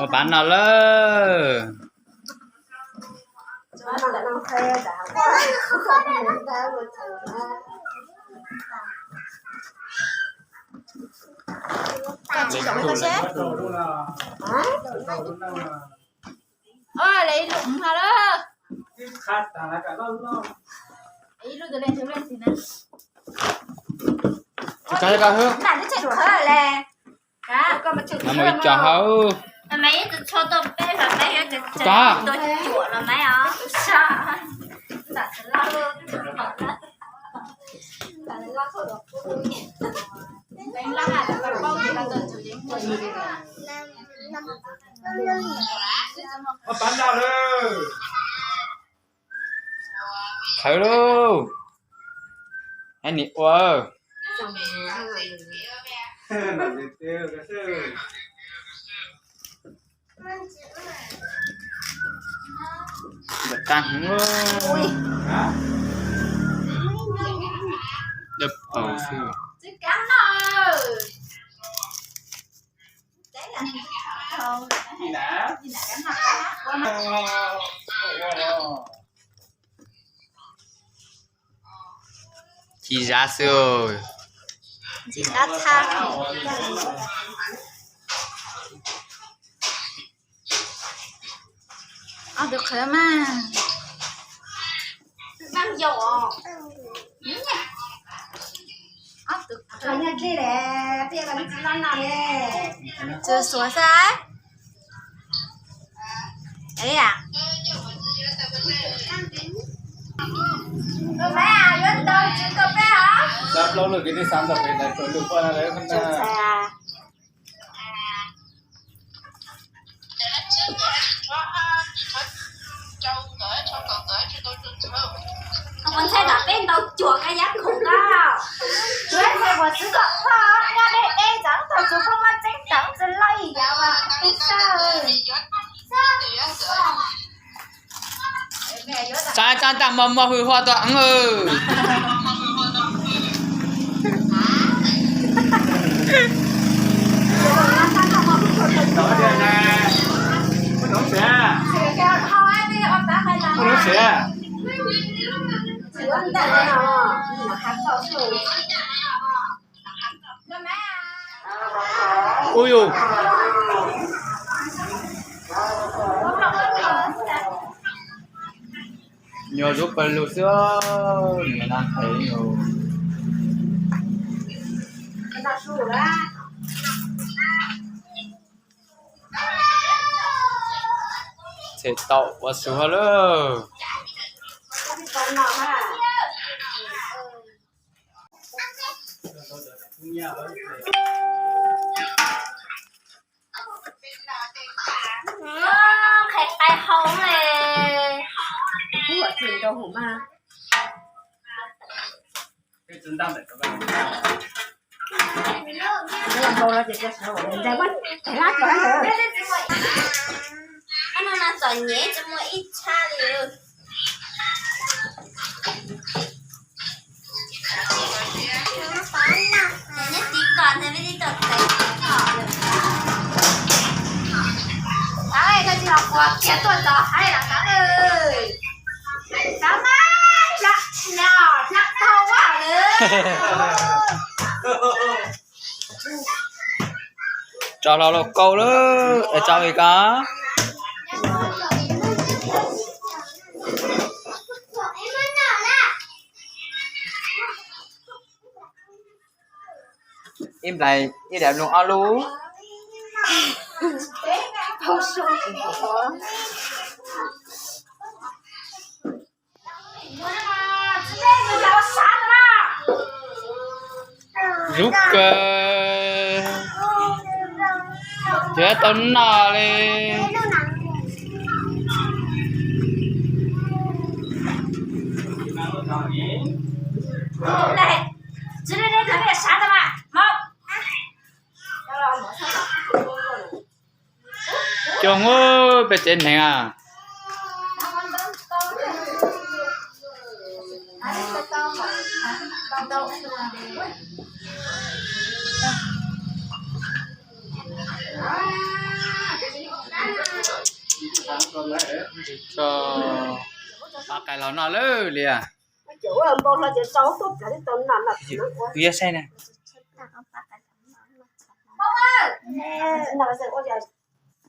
Ua pab no lawm. Ua, le ib lub hov lawm. Ib lub tus le tus le ntsis na. Ua, twb tseem khawb le. Mus ib co hauv. Khawb lauj. Nim ua. Ntawm tag hwv. Dawb paug xwb. Ci zab xwb. Ci zab txhab. Ob tug qhwv mas. Tsuas xuav xwb. Ua ntxhais tom peb ntau cuag kab yab khoom koj. Ua ntxhais puas txwv kom koj nyob deb deb ntawd thaum txug poj pob tseeb tawm txwv loj ib yam uas peb xav. Tsaib tsaib ntaj mos mos hwm hos tau eev. Ub yus, nyuag zub pawg lug xwb, nyuag na qhev yus. Them tau ua su hauj lwm. Qhais qais hau ne. Ab, no no txom nyem tsis muaj ib tshab li. Neb tiv kom ntag, neb tiv kom ntag. Ab, koj tsis los quas kiag tuaj txog haib los tau. Tso mas, no, no tau ua lawm. Tso hlo lauj kaub lawm, es tso li ko. Ib nplais ib daim mloog ob lub. Zub kawg, thiab tau noj li. Coob, peb tsev neeg a. Tso pab qais los noj lawm li. Kuv yuav saib na.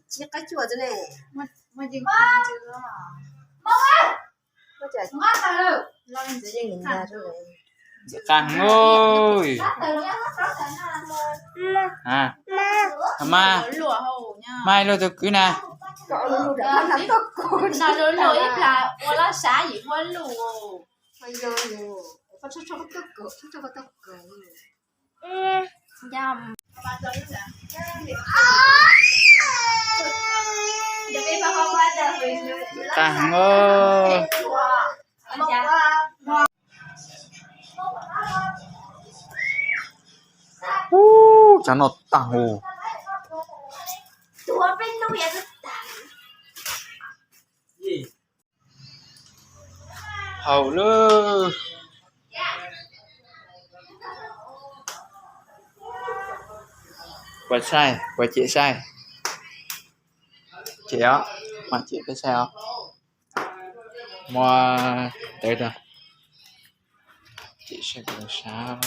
Ntxim qab heev. Mas, mas luaj tus kwv na. Ntxim qab heev. Ub, tsam no tag hu. Haus lawm. Puas saib, puas cem saib? Cem os, mam cem peb saib os. Muab tawv rau, cem saib puas sab.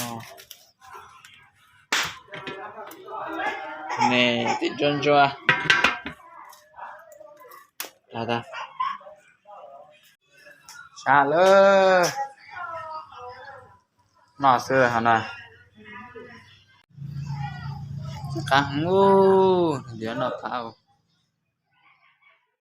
Ne, tim ntsuab ntsuab. Sab lawm. Noj xwb hov no. Qab heev, ntiav noj qab.